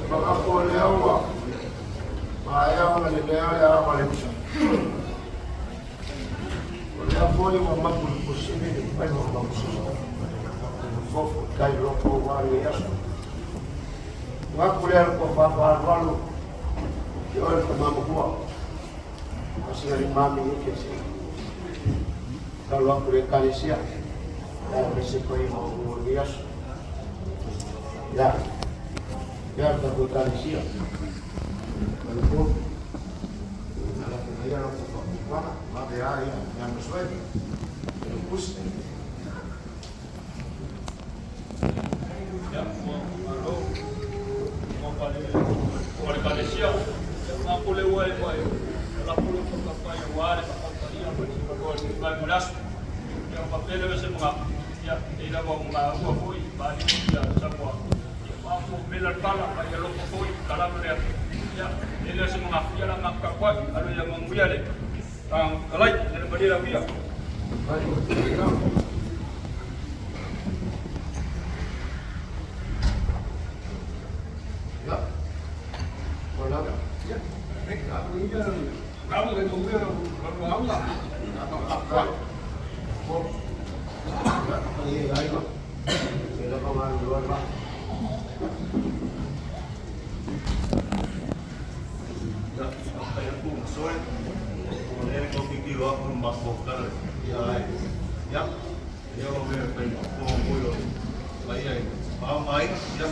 Manatu o lea ua maea ona lelea le ao a le uso. O lea foi ua mapu i pusili le faiva o maususa. Fofo tai loko aua lenei aso. Manatu lea le tofa faaalualu i oe le tama matua. Asiga mami i ke se. Talo atu le Ekalesia, aemaise foi o lenei aso. Ya, ya le tatou Ekalesia. Malupo. Ala ko ia lo ko fa ma be a ia ya no soe. Pero pus. Ia, ua malo. Ua pale, ua le kalesia, ia mapo le ua e ua e, la pulu ko ka pai ua le ka ia ma ti ko le mai mo lasu. Ia ma pele se mga, ia e la wa ma ua foi ba ni ia sa mo. Ia mapo mela pala ma ia loko foi kala le. Ia e le se mga ia la ma ka kwa alo ia manguia le. Ang kalai le ba la wia. Ya. Hola. Ya. Kamu ke tunggu kamu kamu lah. Iya, ayo. Sila pa nga luar ba? Ia, faafetai atu ma soe, o lea e tau tilotilo atu i le matou tala Ia, ai. Ia, ia o mea e fai faafofoga foi o le paia i paga ma aiga. Ia,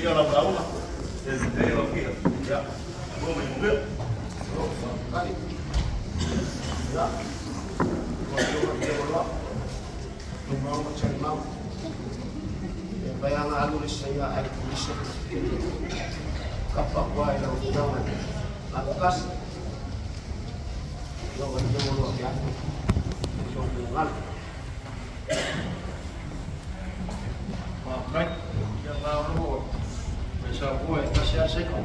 manuia lau lauga, ia lelei lau kia. Ia, lua ma manuia. Kali. Ya. Ko yo yo lo. Tu mau cari mau. E bayanga alu le saya ai polisi. Kapa kwa ila ujangan. Atas. Yo yo lo ya. Yo ngal. Faafetai. Ia malo e sa pua e tasi a seka.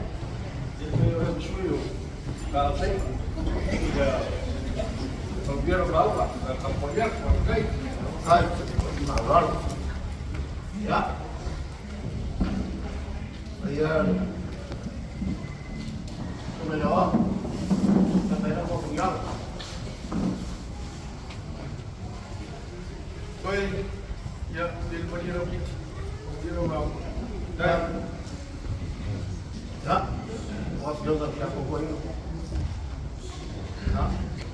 Ia pe o he sui o ka sei. Ia o viero lauga, ka poia, faafetai. Kai. Malo. Ya. Ia. Tumelo. Tumelo ko kuya. Oi, ia, le maria lau ki. Viero lauga. Dai. Ya. O afioga ki a koko ino. Ya.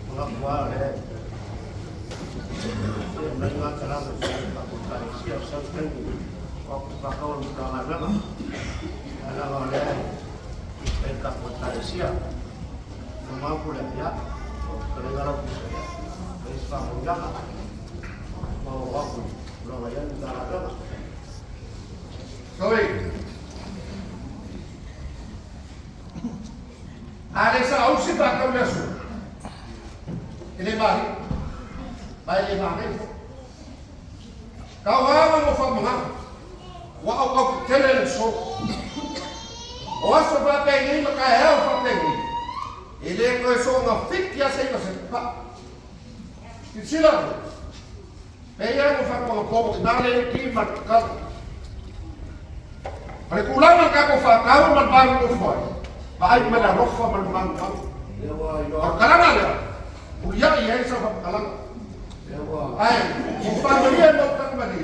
Mga kwa le. Se mai ngā karanga se ka ko tai sia sa tai o ko ka ka o ka ngā ranga. Ana o le e ka ko tai sia. No mau le ya. O ka le ngaro ku se ya. E sa mo ya. Mo wa ku lo ga ya ka ranga. Sorry. A le sa au se pa kau le aso. E le mahi. Mai le mahi. Kau anga mo fa manga. Wa au au tele le so. O aso fa pe ni ma ka heo fa pe ni. E le koe so nga fit kia se se pa. Ti sila. Pe ia mo fa ko ko na le ki ma ka. Ale kulanga ka ko fa kau man ba mo fo. Ba ai ma la rofa man man ka. Le wa ilo. O kalanga le. Ulia ia sa fa kalanga. Le wa. Ai, o fa maria mo ka mani.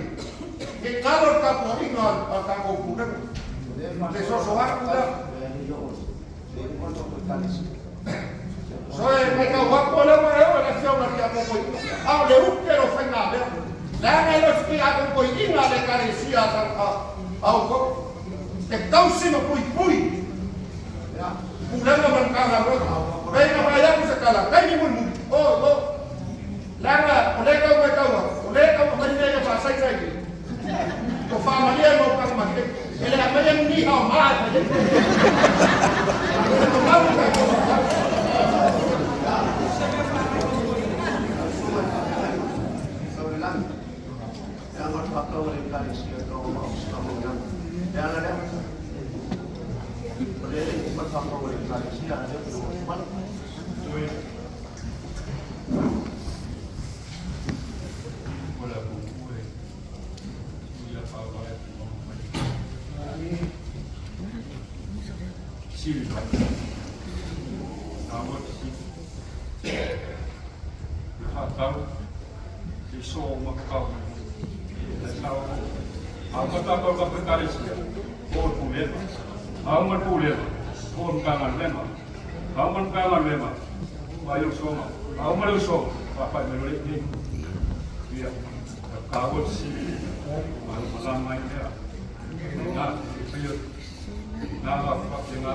Ke kalo ka po inga ka ko ku le. Le so so ha ku la. So e mai ka wa ko le ma e o le fio maria mo ko. A le u ke ro fa nga le. La nga lo ski a ko inga le ka le sia sa ka. Au ko. Te tausi ma pui pui. Ya. Kulanga man ka nga ro. Pe na ma ya ku sa kala. Kai ni mun mun. O o. Langa o le ka o ka o. O le ka o mai ne fa sai sai. Ko fa maria mo ka ma ke. Ele a mai ni ha ma fa ye. Ko ma ka ko. Sabi lang. Yang magpakaw rin kali siya ito sa mga Kaya nga lang. Wala rin magpakaw rin kali siya. Ano yung man? Sui. Wala ku e. Ia fa wa e mo mai. Fesili mai. Taua fesili. Le whaatau, i so o makakau mai. Le sao o. A uma tātou ka pekalesia, o le pulega. A uma le pulega, o le Matagaluega. A uma le Matagaluega, mai le usoga. A uma le usoga, faapai mai loa le nei. Ia, taua fesili. Malamalama mai lea. Nā, e whaia, nā ngā whakatengā,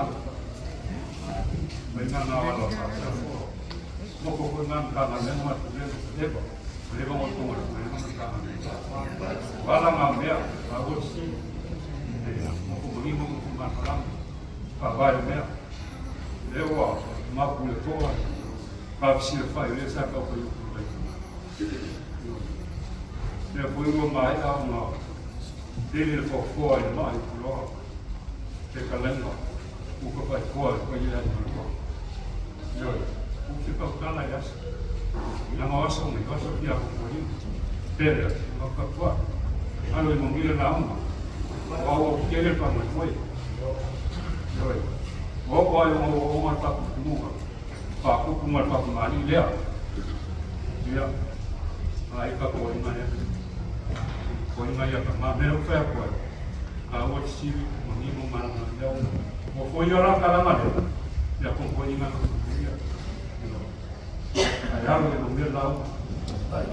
mai ngā ngā wala whakatengā. Moko koe ngā Matagaluega ma le pulega, leva, leva ngā tonga le pulega ma Matagaluega. Wala ngā mea, ngā woti, e, moko mangi mo moko malamalama, whawai o mea. Lea ua mapu le toa, ka fisila whai o lea sa kau whai uku mai. Mea koe ua mai a ngā tele le whafoa i le mai puloa. Te kalainga, uka whai koa e koe ia i malua. Ioe, u te paukala i asa. Nanga aso mai, aso ki a ko Pere, ma katoa. Alo i mongile la unga. O au kele pa mai moi. Ioe. O o ai o o ma ta kumunga. Pa kuku ma pa mali lea. Ia. Ai ka ko inga ia. Ko inga ia ka ma mea whea koe. Ka ua te siwi, mo ni mo mana mana lea una. Mo fo ia la ka langa lea. Ia ko ko inga ka ia. Ai alo i mo mea la unga. Ai.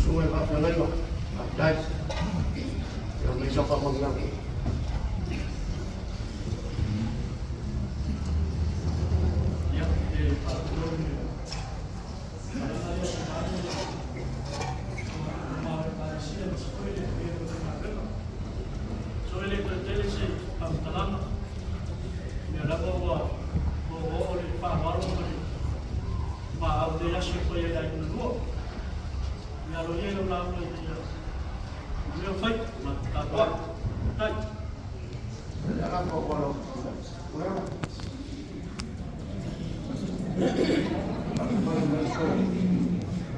Sungai whawhangainga. Dai. Ia mai sa whamangianga. Ia, e whaatoro So e le tele se whakatalanga. Mea lava ua o o le whaawaro ma le ma au te aso e whai ai i lua. Mea alo ia lau lau i te ia. Mea whai, ma tātua. Tai. Ia la ko ko lo. Ua.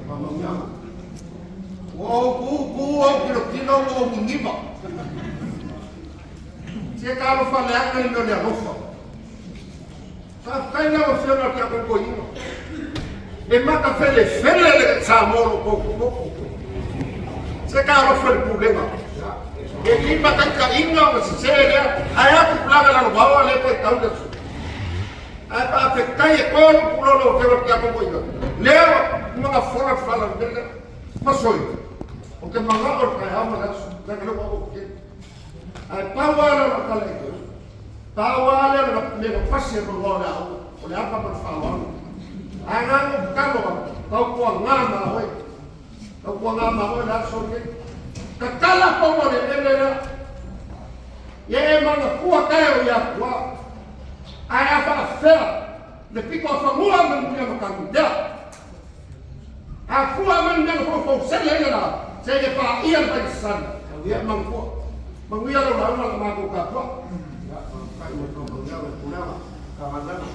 Whamangianga. Ua ou puupuu au kilokilo ua ou niniva. Se talofa leaga le mea o le alofa. Faafetai lau Afioga i le Tiakono E matafelefele le Samoa o lo o tou. Se talofa i le pulega. E limataitaiga ma sesē lea, ae a tupulaga lalovaoa lea faitau le aso. Ae faafetai e tolu pulo lau Afioga i le Tiakono Lea ua magafola le fala o le mea lea. Masoi, o te manao o le taeao ma le aso, leaga lea ua ou tele. Ae pau lava lea o lau tala i te Pau lava lea o le mea na pasi e manoa o le aoga, o le ava ma le faaaloalo. Ae na ona ou tatalo atu, tautuaga ma oe, tautuaga ma oe le aso lenei. Tatala paua le elele lea. Ia e manatua tae o ia atua. Ae a faafefea le pito a fanua ma le mea matagi lea. A fua mai le mea na faufausele ai le la, seia paia le vaisasani. Ia manatua. Manuia lau lauga la matou tapuai. Ia, faafetai mo le faamanuiaga i le pulega Matagaluega.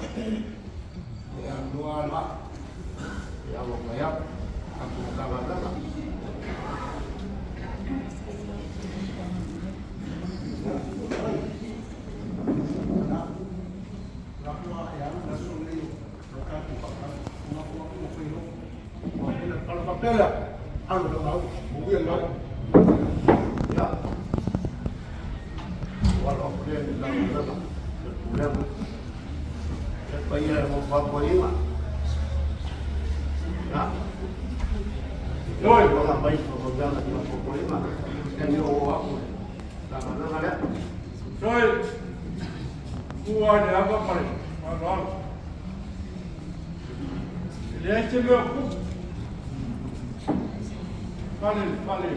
Ia, lua la. Ia, alo mai au. Tatou Matagaluega. Ia, ua alo atu lea i le Matagaluega, le pulega. Le paia e mo faapuaiga. Ia, Oi. Waka mai whakauana ki ngā pōporinga. Kei o o aku le Matagaluega lea. Soi, ua le ava ma le faaaloalo. E leai se mea o tupu. Fale le fale,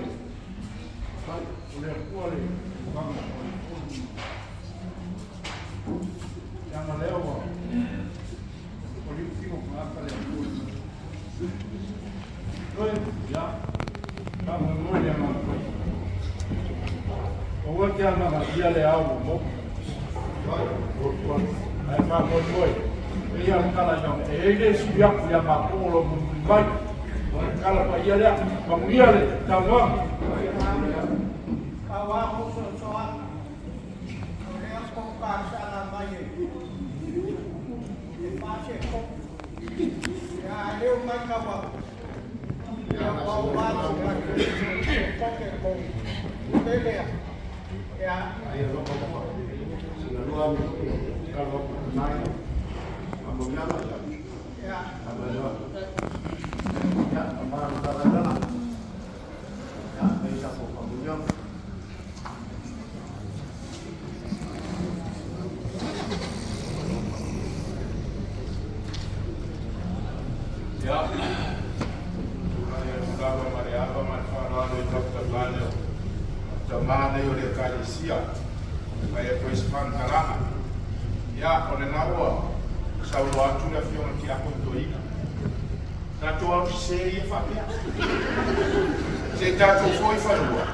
fale, o le Atua le tulaga o le tonu. Leaga lea ua o liutino tagata le Atua. Soi, ia, faamoemoe le agaga paia. Aua te anagatia le ao ua maua. Ae faamoemoe, e ia le tala i e ai le isi aku ia matou o lo o mulimuli mai. O le tala paia lea, manuia le saunoaga. Pau lava Ia, tulai atu lava ma le ava ma le faaaloalo i tautamalani o tama nei o le Ekalesia e fai atu ai se faamatalaga. Ia, o lena ua saunoa atu le Afioga i le Tiakono Toeaina, tatou alu sese ia faapea, se i tatou foi i fanua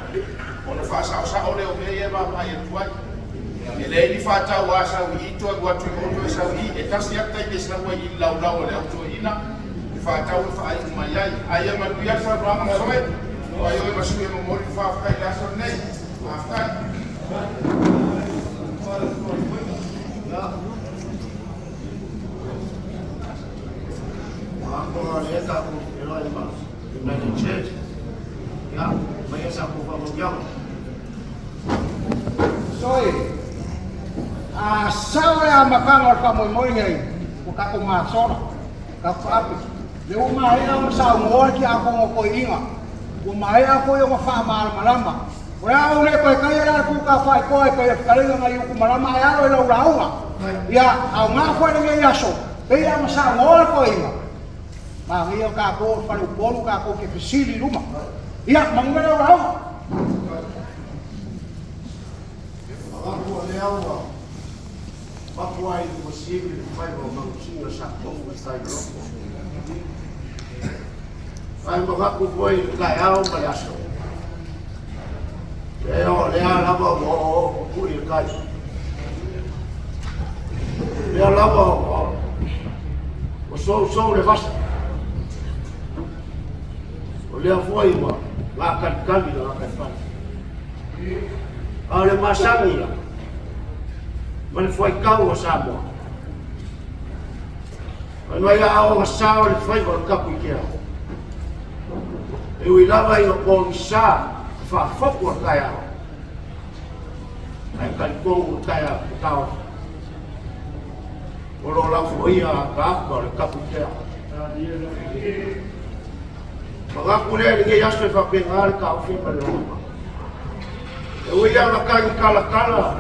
ona faasaosao lea o mea ia e vaavaai atu ai. E leai ni faatau a sau i i toe alu atu i o toe sau i i. E tasi lava le taimi e sau ai i le laulau a le au toeaina e faatau e faaiu mai ai. A ia manuia le saunoaga Masoe, o ai oe ma sui e momoli le faafetai i le aso lenei. Faafetai. United Church. Ia, maia sa ko whakamauiaga. Soe, a sao le amataga o le faamoemoe lenei, ua tatou masola, tatou faape. Le ua maea ona saunoa le tiakono toeaina, ua maea foi ona faamalamalama. O le a ou le toe taia la le tuta faitoa e pei o le fetalaiga nai Utumalama ae alo i lau lauga. Ia, aoga foi lenei aso, pei ona saunoa le toeaina, manaia o tatou o le fale Upolu tatou te fesili i luma. Ia, manuia lau lauga. Magaku o lea ua mapu ai i masini le faiva o manusina sa tofu i tai loko. Ai magaku foi i le taeao ma le aso. Lea o lea lava ua oo pupui i le tai. Lea lava ua sousou le vasa. O lea foi ua gakalikali le gakaifale. A o le masani ia, ma le fuaitau o Samoa. Fai mai a o gasa o le faiva o le Tapuikea. E ui lava ina pogisa le faafotu o le taeao. Ae talitonu le taeao le taofi. O lo o laufoia ataata o le Tapuikea. Manatu lea i lenei aso e faapena le taofi ma le lagona. E ui lava ina tagi talatala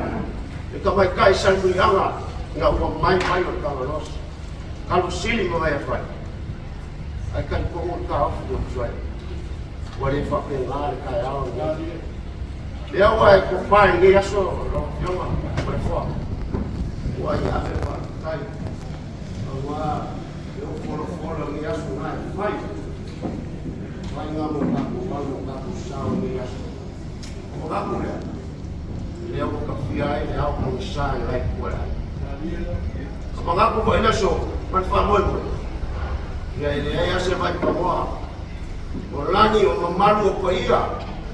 le tamaitai Salemuliaga ina ua mai mai o le Tagaloa Kalu sili ma nai afai. Ae talitonu le taofi ua tuai. Ua le faapena le taeao lenei. Lea ua e tofa i lenei aso lau Afioga ma le foa. Ua i ave faafetai. Aua le o folafola lenei aso na e fai. Fai ngā mo tatou mau mo tatou sao i lenei aso. O manatu lea, lea ua tafia ai le ao pogisa i lai tua le ai. Ka manatu foi le aso ma le faamoemoe, ia e leai lava se vaipanoa o lani o mamalu o paia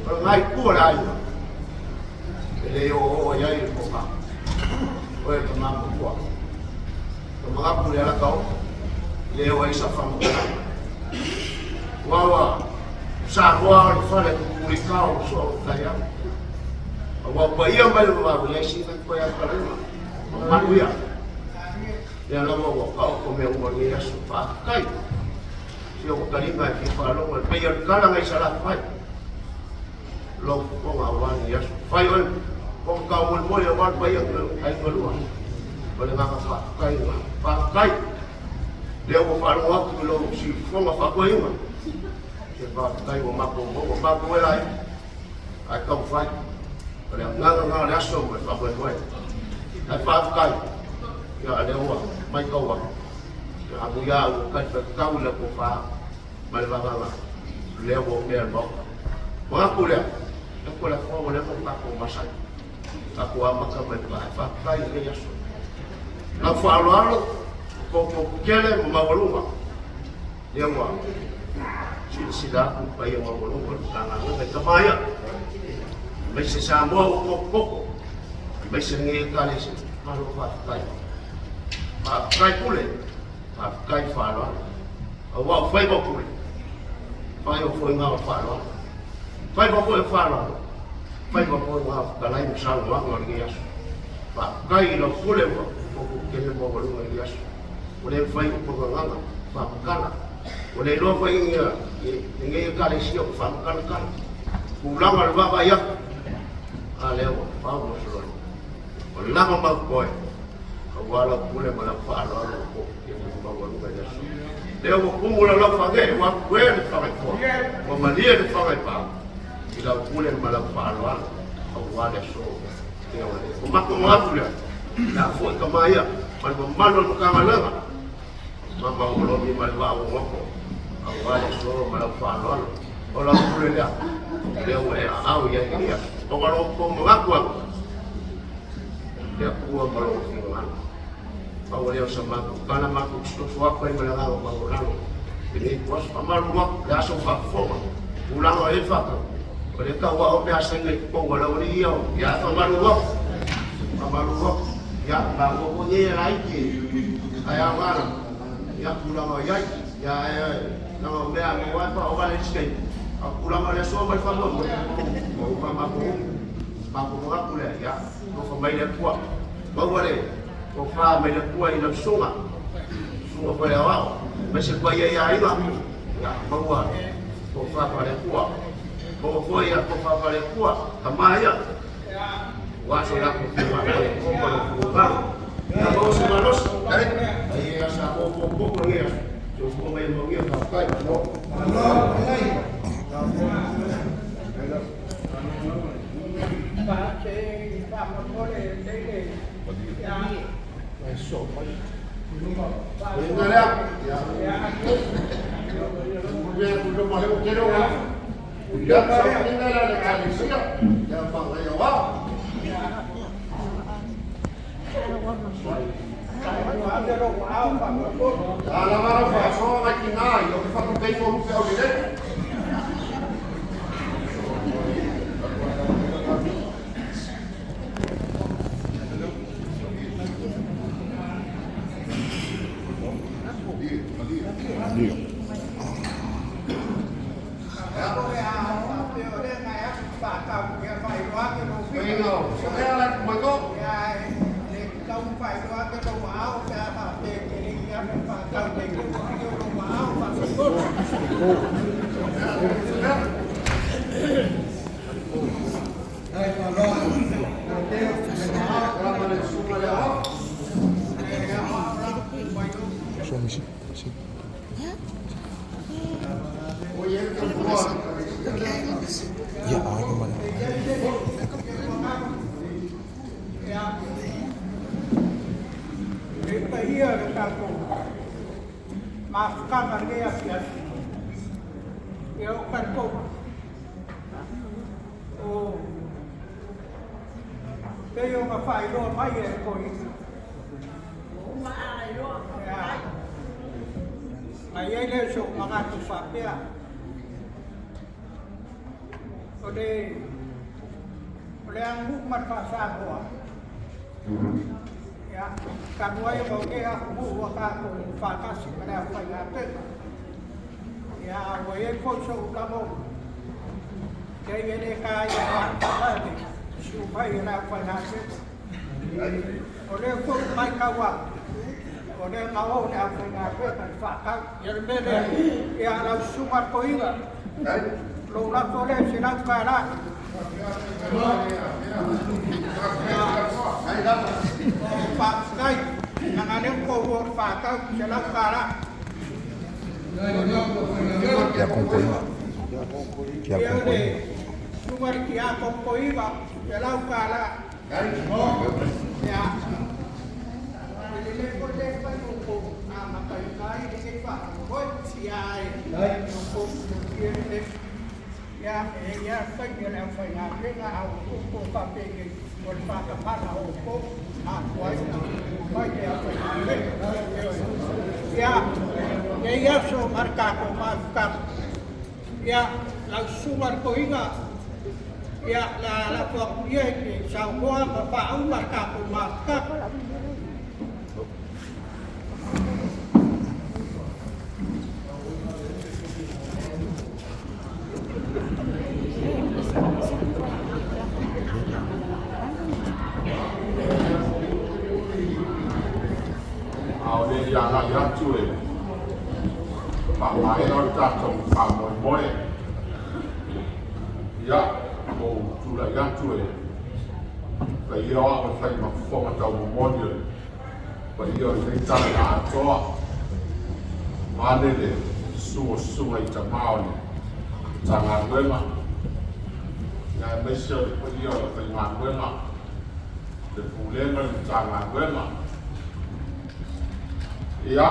o lena itu o le aiga e le oooo i ai le tofa oe tama matua. Ka manatu le alaka o le o ai sa faamatalaga. Aua ua Samoa o le fale pupulikao o soo o taiao. Aua paia mai o vavau leai sina koe atalaiga. Mamalu ia. Lea lava ua taoto mea uma i lenei aso. Faafetai. Si ou taliga e fia faalogo e pei o le tala nai Salafai. Lou fofoga aua lenei aso. Fai oe fofoga taumoemoe aua le paia o aiga lua. O le agaga faafetai lena. Faafetai. Lea ua faalogo atu i lou siufofoga faatoeina. Se faafetai ua matou maua. Matou e laia. Ae taumafai. O le agaga lena o le aso ma le faamoemoe. Ae faafetai. Ia lea ua matau atu. Ia amuia ua talifuaitau i lau tofa ma le vavaga lea ua opea i le Maota. Manatu lea, e ko le afoa ua leva ona tatou masani. Tatou amata mai le vaa. Faafetai i lenei aso. Lau faaaloalo, popo tele ma maualuga. Lea ua silasila atu le paia maualuga o le Matagaluega i tama ia. Aemaise Samoa ua tokotoko. Aemaise lenei Ekalesia. Malo faafetai. Faafetai pule. Faafetai faaaloalo. Aua o faiva o pule, faiva foi ngā o fa'aloalo. Faiva foi o fa'aloalo, faiva foi ngā o fetalai ma saunoaga o lenei aso. Faafetai i lau pule ua tele maualuga i lenei aso. Ua le mafai upu o gagana faamatala. Ua le iloa foi ia lenei Ekalesia ua faamatalatala. Tulaga o le vaavaai atu, a lea ua fau ma sololi. Ua lava mau totoe, aua lau pule ma lau faaaloalo ua tofu tele maualuga i le aso. Lea ua tumu lau lau fage, ua atuea le fagaifoa, ua malie le fagaipaa i lau pule ma lau faaaloalo, aua le aso. O matou manatu lea, le a foi tama ia ma le mamalu o le Matagaluega, ma Maugologi ma le Vaa o Goto, aua le aso ma lau faaaloalo. O lau pule lea, lea ua e aao i ai i lenei aso. Ona o lo outou manatu atu, le Atua ma lou finagalo. Pau lea o sa matou tala, matou te atu ai ma le agaga maualalo i lenei ituaso. Faamalu atu le aso faafofoga, tulaga o i ai le faatau, o lea tau ao pe a saina i totonu o le aualii ia, ia faamalu atu, faamalu atu, ia maua foi nei e laiti, ae aoga lava, ia tulaga o i ai, ia ae leaga o mea a maua ai pa o vale isi taimi, a o tulaga o le aso ma le faamoemoe, ua uma matou umi, matou manatu lea, ia alofa mai le Atua, maua le tofa mai le Atua i lau susuga, susuga foi le aoao, aemaise le paia i aiga, ia maua tofa faale-Atua, maua foi ia tofa faale-Atua, tama ia, aua so latou finagalo le ma lou finagalo. Ia maua se malosi, ai ia sa popopo lenei aso, soifua ma ia manuia, faafetai. Malo. Le paia o le tatou mafutaga i lenei afiafi, ia ou talitonu o pei ona faailoa mai e le toeaina. Ia, na i ai lea o so'u manatu faapea, o le o le aganuu ma le faa-Samoa, ia, talu ai ona o lenei atunuu ua tatou faatasi ma le aufaigaluega. Ia, a ua i ai foi so'u lagona, leai e le taina faatala le susu mai o le aufaigaluega. O lea foi ua matau atu, o lea na o le aufaigaluega i le faatau. Ia le mea lea, ia lau susuga i le toeaina, lou lafo lea i $100. Faafetai, leaga lea ua tou o i le faatau, $100. Kia Ia le konkoiga. susuga i le tiakono toeaina, $100. Ia, e lelei foi lea fai o outou amataina ai lenei faamoemoe. Ia, ae outou silafia lelei. Ia, e i ai lava taimi o le aufaigaluega, a ua outou faapenei, o le faatamala o outou mafua ai ona mai le aufaigaluega. Ia, lenei aso ma le tatou mafutaga. Ia, lau susuga i le toeaina, ia, le a lafo atu ia i te saunoa ma faauma le tatou mafutaga. i agai atu e faamaea o le tatou faamoemoe, ia, ua ou tulai atu e paia o au e fai ma fofoga taumomoli o le paia o lenei tala na atoa, vaeane le susu o susuga i tama o le Matagaluega, ia aemaise o le paia o le aufaigaluega, le Pulega ma le Matagaluega. Ia,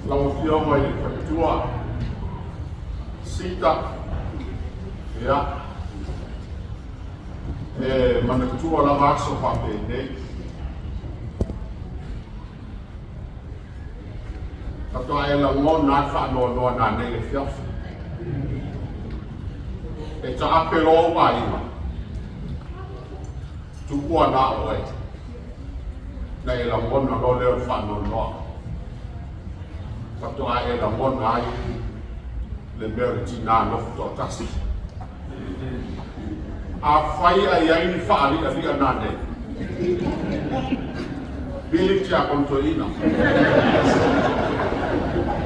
lau Afioga i le Faletua, Sita, ia, e manatua lava aso faapenei. Faatoa e lagona lava le faanoanoa nanei i le afiafi. E taape loa ou aiga, tuua na o oe, na e lagona loa lea o le faanoanoa. Faatoa e lagona ai le mea o le tinā nofo toatasi. Afai ae i ai ni faali'ali'a nanei, vili tiakono toeaina,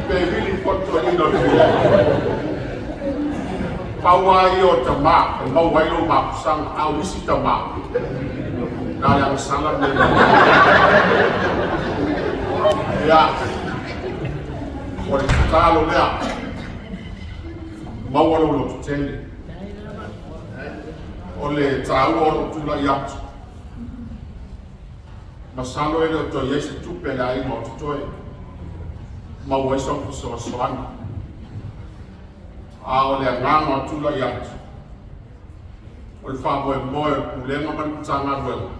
pe vili foi le toeaina o le pulega. Pau lava ia o tamā e maua ai lou mapusaga, a o isi tamā, na o le agasala le mea e maua ai. Ia, o le tatalo lea, maua lou lototele. O le taua o lou tulai atu, masalo e le o toe i ai se tupe a le aiga o totoe maua ai sau fesoasoani. A o le agaga o tulai atu, o le faamoemoe o le Pulega ma le Matagaluega,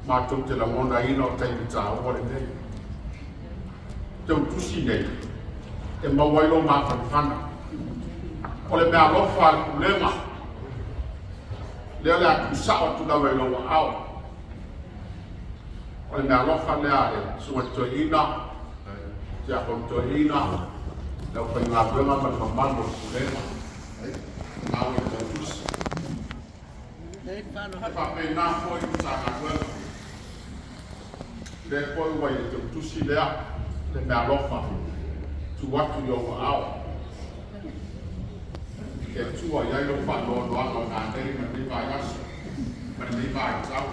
matou te lagonaina o taimi taua lenei. Teutusi nei e maua ai lou mafanafana. O le meaalofa a le Pulega lea o le a tuusao atu lava i lou aao. O le meaalofa lea a le Susuga i le Toeaina, Tiakono Toeaina, le aufaigaluega ma le mamalu o le Pulega. Lena ua i le teutusi. E faapena foi i le Matagaluega. Lea foi ua i le teutusi lea le meaalofa tuu atu i ou aao e tua i ai lou faanoanoaga o nanei ma lenei vaiaso ma lenei vaitau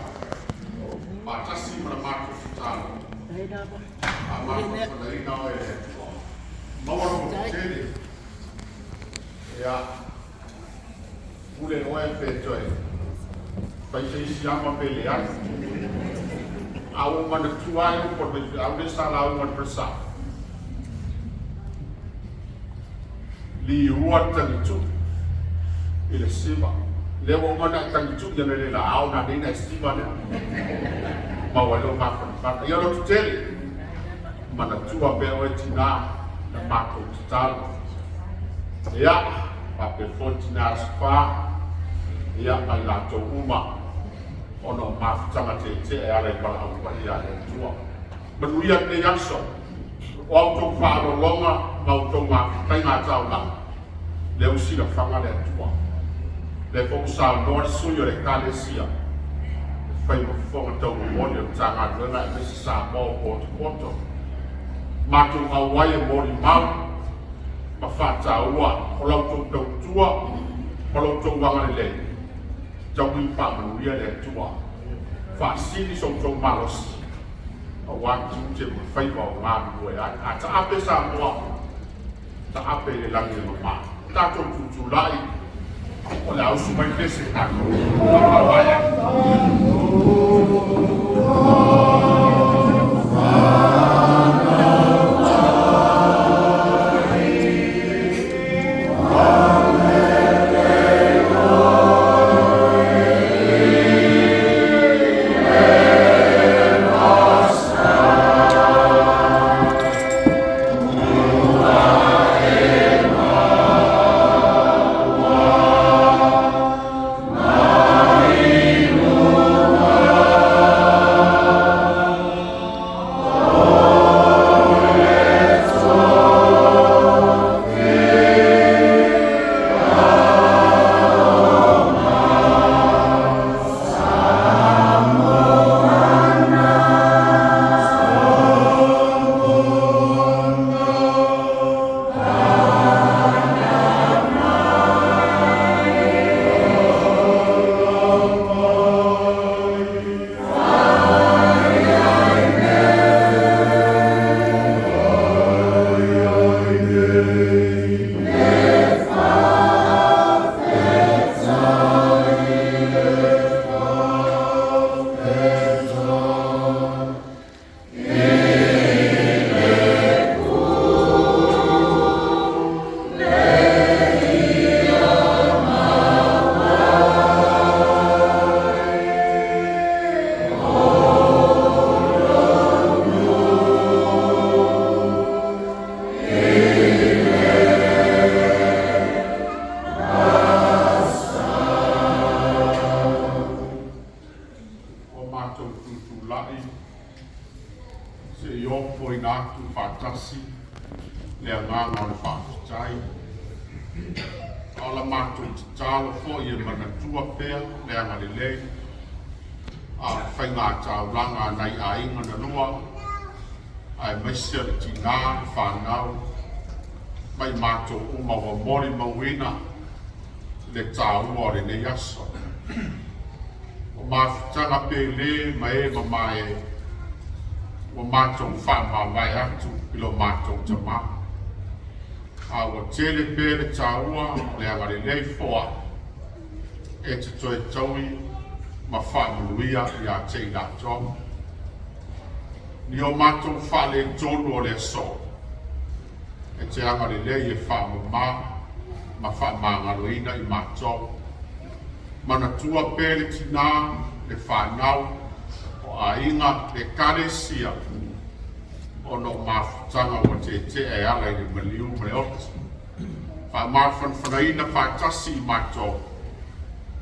faatasi ma le matou tatalo. Faamafanafanaina oe e le Atua. Maua lou lototele. Ia pule oe pe toe fai se isi ama pe leai. A ua manatua ai upu a le faifeau lea sa lauga i le falesa. Liua le tagitu'i i le siva. Lea ua uma ona e tagitu'i ana le laao nanei na e siva lea. Maua ai lou mafanafana. Ia lototele, manatua pea oe tinā na matou tatalo. Ia, faapea foi tinā Asofa, ia ma i latou uma ona o mafutaga tietie e ala i valaau paia a le Atua. Manuia lenei aso, o a outou faaaloaloga ma outou mafutaiga a taulaga, lea ua silafaga le Atua. Lea foi ua saunoa le sui o le Ekalesia e fai ma fofoga taumomoli o le Matagaluega aemaise Samoa o potopoto. Matou auai e molimau ma faataua o la outou tautua ma lo outou agalelei, taui ma faamanuia le Atua. Faasili so outou malosi aua tiute ma faiva o galulue ai. A taape Samoa, taape i le lagi e mama. Tatou tutulai, o le a usu mai pese tatou. Faavae ai. faatasi le agaga o le faafetai. A o la matou tatalo foi e manatua pea le agalelei a o le faiga taulaga a nai aiga na lua, aemaise o le tinā, le fanau, ma i matou uma ua molimauina le taua o lenei aso. O mafutaga pele ma e mamae ua matou faamavae atu i lo matou tamā. A ua tele pea le taua o le agalelei foai e te toe taui ma faamanuia ia te i latou. Ni o matou faaletonu o le aso, e te agalelei e faamama ma faamagaloina i matou. Manatua pea le tinā, le fanau, o aiga, le ekalesia, ona o mafutaga ua tetea e ala i le maliu ma le oti. Faamafanafanaina faatasi i matou,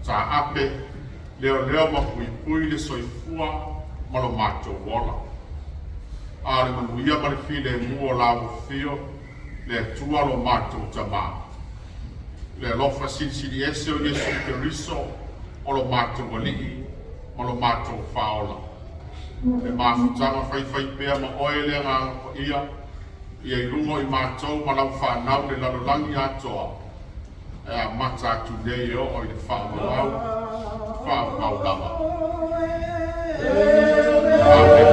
taape, leoleo ma puipui le soifua ma lo matou ola. A o le manuia ma le filemu o lau afio, le Atua lo matou Tamā, le alofa silisili ese o Iesu Keriso o lo matou Alii ma lo matou Faaola, le mafutaga faifaipea ma oe le Agaga Paia, ia i luga o i matou ma lau fanau le lalolagi atoa, e amata atu nei e oo i le faavavau, faavavau lava. Amene.